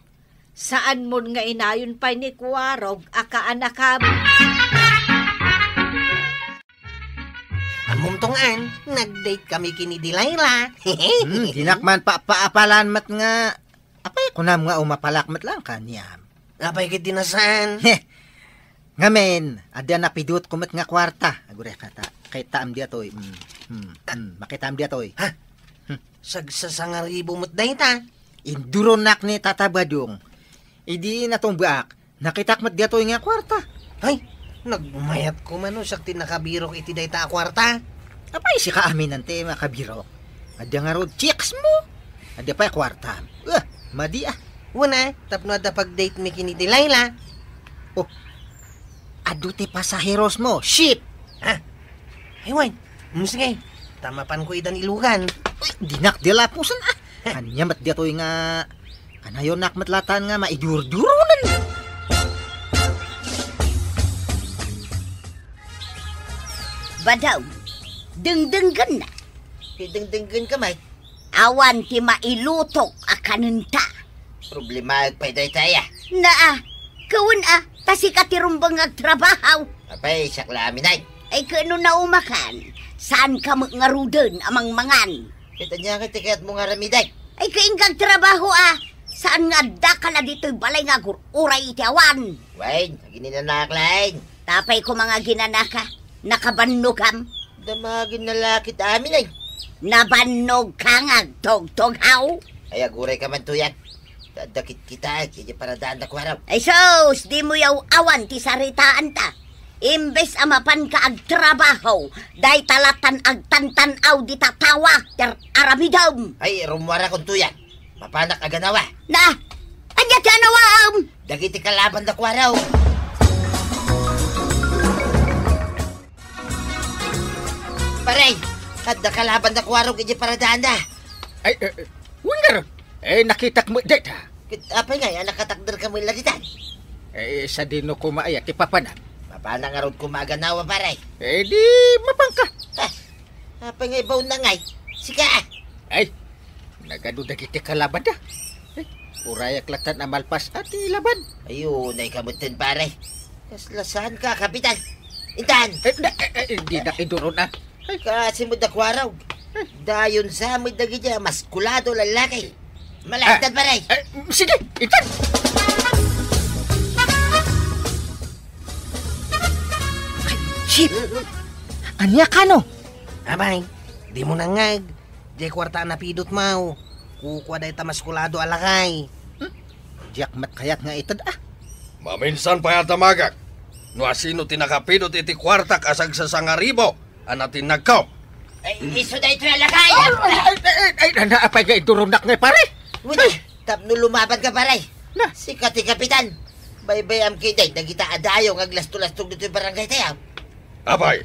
Saanmon nga inayon pay ni Kuarog a kaanakam. Ammom, Tong Ann, nag-date kami ken ni Delilah. Hmm, dinak man papaapalan met nga, apay, kunam nga umapalak met laeng kaniam. Apay ket di na saan? Heh. Ngamin, adda napidutko met nga kuarta. Aguray kata, kitaem diatoy. Hmm, hmm, hmm, makitaem diatoy. Ha? Hmm. Sagsasangaribo met dayta. Induronak ni Tata Badong. Idi natumbaak, nakitak met diatoy nga kuarta. Ay, nagmayat koma no siak ti nakabirok iti dayta a kuarta. Apay, sika aminan ti makabirok? Adda ngarud chicks mo? Adda pay kuarta. Ah, madi, ah. Wen, tapno adda pag-date mi ken ni Delilah. Oh, adu ti pasaheros mo, ship! Ha? Ay, wen. Mm, sige. Ta mapanko idan ilugan. Uy, dinak di lapusen, ah. Ania met diatoy nga kanayonak met laeng nga maidurduronen. Badong, dengdenggenna. Ti dengdenggenka met? Awan ti mailutok a kanenta. Problemaek pay dayta, a. Naa, kawen a, ta sika ti rumbeng nga agtrabaho. Apay, siak la aminan. Ay, ket no naumakan, saanka met ngaruden a mangmangan. Ket ania nga ti kayatmo nga aramiden? Ay, ket inka agtrabaho a, saan nga addaka la ditoy balay nga agur-uray iti awan. Wen, aginanaka laeng. Apay koma nga aginanaka, nakabannogam? Damagin na lakit amin ay. Nabannogka nga agtugtog, haw? Ay, aguray ka man, Tuyang. Dakit kita, ay, kaya paradaanda ko araw. Ay sus, dimo yaw-awan ti saritaanta. Imbes a mapanka agtrabaho, dayta latan agtantan-aw dita tawa, ti ar-, aramidem. Ay, rummuarakon, Tuyang. Mapanak aganawa. Na, ania ti anawaem? Dagiti kalaban da kuaraw. Pare, adda kalaban da kuaraw iti paradaanda. Ay, eh, eh, wen ngarud. Eh, nakitak met dayta. Ket apay ngay a nakatakder kami laditan? Eh, sadino koma aya ti papanak? Mapanak ngarud koma aganawa, pare. Eh, di mapanka. Ah, Apay nga ibaon na ngay? Sika, ah! Ay, nagadu dagiti kalabanda. Eh, urayak latan a malpas a ti laban. Ay, unay ka metten, pare. Kasla saan ka, Kapitan? Intan! Eh, na, eh, eh, di na iduron, ah. Ay, kasi mo da kuaraw. Dayon sa mo dagiti a maskulado lalaki. Malagtad, pare. Eh, sige, itan. Ay, shit! Ania kano? Abay, di mo nangngeg. Diay kuarta a napidot mo. Kukua dayta maskulado a lakay. Hmm? Diak met kayat nga ited, ah. Maminsan pay a damagak. No asino ti nakapidot iti kuartak a sagsasangaribo a natinnagko. Ay, isu daytoy a lakay. Oh, ay, ay, ay, ay, nana, apay nga iduronak nga, pare? Wala. Ay. Tapno lumaban ka, pare. Na. Sika ti kapitan. Baybay-am ketdi dagita a dayo nga aglastulastog ditoy barangay tayo. Apay,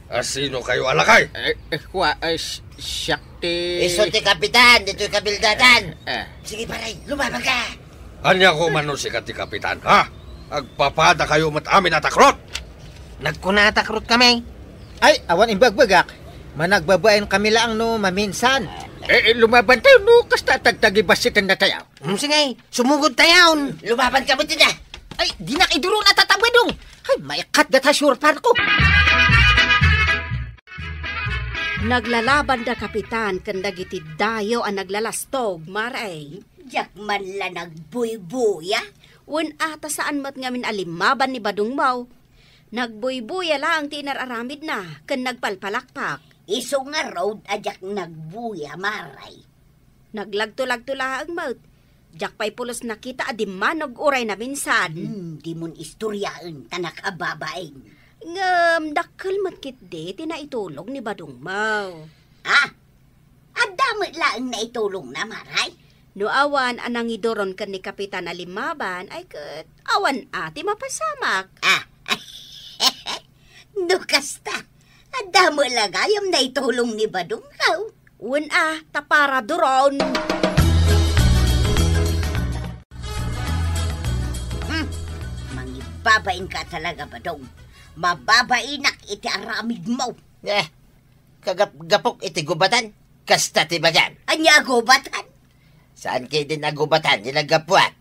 asino kayo a lakay? Eh, eh, kua, eh, si-, siak ti Isu ti kapitan, ditoy kabildatan. Eh, eh. Sige, pare, lumaban ka. Ania ko man no sika ti kapitan, ha? Agpapada kayo met amin a takrot. Nagkuna a takrot kami. Ay, awan imbagbagak. Managbabain kami laang no maminsan. Eh, eh, lumaban tayo no kasta tagtagibasiten na tayo. Hmm, sige, sumugod tayo. Lumaban ka met ida. Ay, dinak iduron a tatabadong. Ay, maikat data surpan ko. Naglalaban da kapitan ken dagiti dayo a naglalastog, maray. Diak man la nagbuybuya. Wen a, ta saan met ngamin a limmaban ni Badong Maw. Nagbuybuya laeng ti inar-aramidna ken nagpalpalakpak. Isu ngarud a diak nagbuya, maray. Naglagto-lagto laeng met. Diak pay pulos nakita a dimmanog uray naminsan. Hmm, dimon istoryaen ta nakababain. Ngem dakkel met ketdi ti naitulong ni Badong Maw. Ah, adda met laeng naitulongna, maray? No awan a nangiduron ken ni Kapitan a limmaban, ay ket awan a ti mapasamak. Ah, no kasta, adda met la gayam naitulong ni Badong Maw. Wen a, ta para duron. Hmm, mangibabain ka talaga, Badong. Mababainak iti aramidmo. Eh, kagapgapok iti gubatan, kasta ti bagam. Ania a gubatan? Saan ketdin a gubatan ti naggapuak?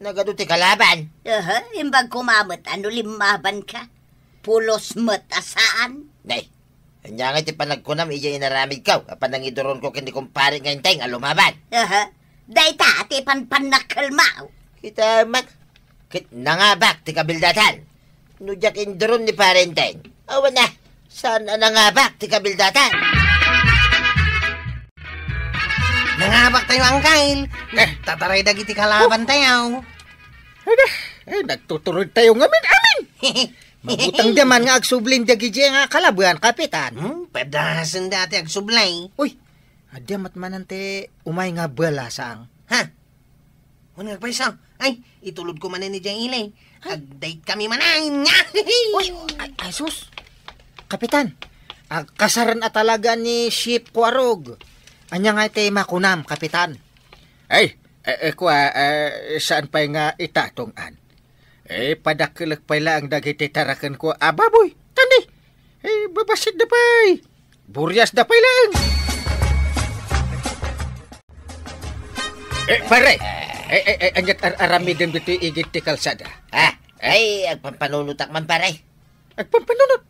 Nagadu ti kalaban. Aha, imbag koma met a no limmaban ka. Pulos met a saan. Nay, ania nga ti panagkunam idiay inaramidko a panangiduronko ken ni kumpare nga Enteng a lumaban? Aha, dayta ti panpannakkelmo. Kita met, ket nangabak ti kabildatan. No diak induron ni Pare Enteng, awan a, saan a nangabak ti kabildatan. Nangabak tayo, Angkel. Eh. Tataray dagiti kalaban tayo. Ay, na, eh, nagtutuloy tayo ngamin, amin. Mabutang diay man nga agsublin dagiti nga kalaban, Kapitan. Hmm, pedasen dati agsublay. Uy, adda met manen ti umay nga balasang. Ha? Wen nga agpayso. Ay, itulod ko manen ni Jaile. Ha? Ag-date kami manen. Uy, ay, ay, sus. Kapitan, agkasaren a talaga ni Chief Kuarog. Ania nga ti makunam, Kapitan? Ay, eh, eh, kua, eh, saan pay nga itatong-an? Eh, padakkelek pay laeng dagiti tarakenko a baboy. Tandi, eh, babassit da pay. Burias da pay laeng. Eh, pare, eh, eh, eh, aniat ar-aramidem ditoy igid ti kalsada? Ah, ay, agpampanunotak man, pare. Agpampanunot?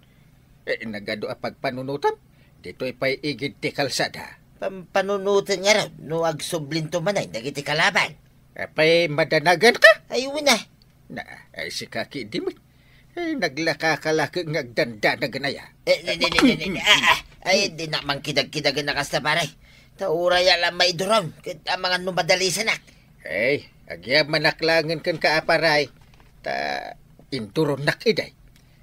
Eh, nagadu a pagpanunotam? Ditoy pay igid ti kalsada. Pampanunoten ngarud no agsublinto manen dagiti kalaban. Apay, madanagan ka? Ay, wen a. Na, ay, sika ketdi met. Ay, naglaka ka la ket nga agdandanagan aya. Eh, ne, ne, ne, ne, ne, ne. Ah, ah. Ay, dinak mangkidagkidagen a kasta, pare. Ta uray a la maiduron, ket amangan no madalisanak. Ay, agyamanak laengen kenka a paray. Ta induronnak idiay.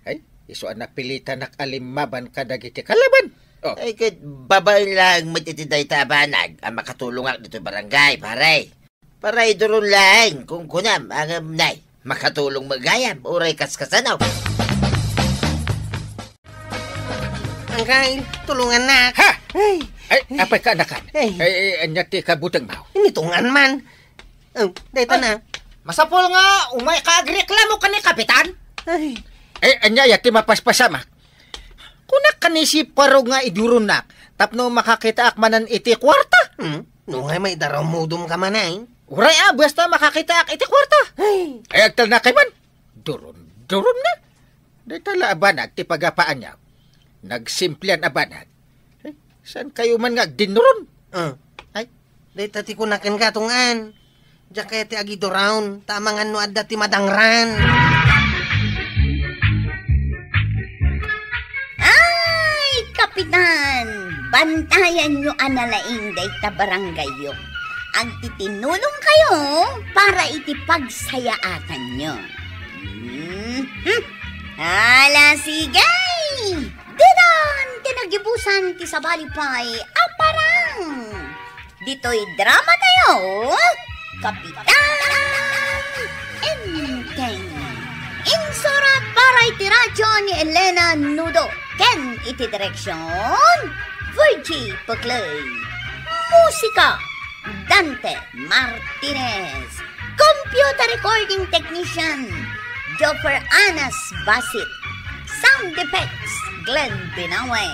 Ay, isu a napilitanak a limmaban kadagiti kalaban. Oh. Ay, ket babaen laeng met iti dayta a banag a makatulongak ditoy barangay, pare. Paraiduron laeng, kunkunam, ngem nay, makatulong met gayam, uray kaskasano. Angkel, tulongannak. Ha? Ay. Ay, apay kaanakan? Ay. Ay, ay, ania ti kabutengmo? Initungan man. Oh, dayta na. Masapul nga umay ka agreklamo ken ni Kapitan. Ay. Ay, ania aya ti mapaspasamak? Kunak ken ni Chief Kuarog nga iduronnak tapno makakitaak manen iti kuarta. Hmm? No ngay maidaramudom ka manen. Uray a, basta makakitaak iti kuarta. Ay. Ay, agtalnakay man. Duron, duron na. Dayta la a banag ti pagapaanyo. Nagsimplian a banag. Eh, saan kayo man nga agdinnuron? Ah. Ay, Dayta ti kunaken gatong-an. Diak kayat ti agiduraon, ta amangan no adda ti madangran. Ay, Kapitan! Bantayanyo a nalaing dayta barangayyo. Agtitinulongkayo para iti pagsayaatanyo. Mhm. Ala, sige! Didan ti nagibusan ti sabali pay a parang. Ditoy drama tayo, Kapitan Enteng. Insurat para iti radyo ni Elena Nudo ken iti direksyon, Virgie Puclay. Musika, Dante Martinez. Computer recording technician, Joffer Anas Basit. Sound effects, Glenn Binawe.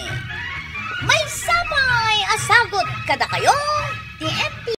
Maysa pay a sagut kadakayo ti M P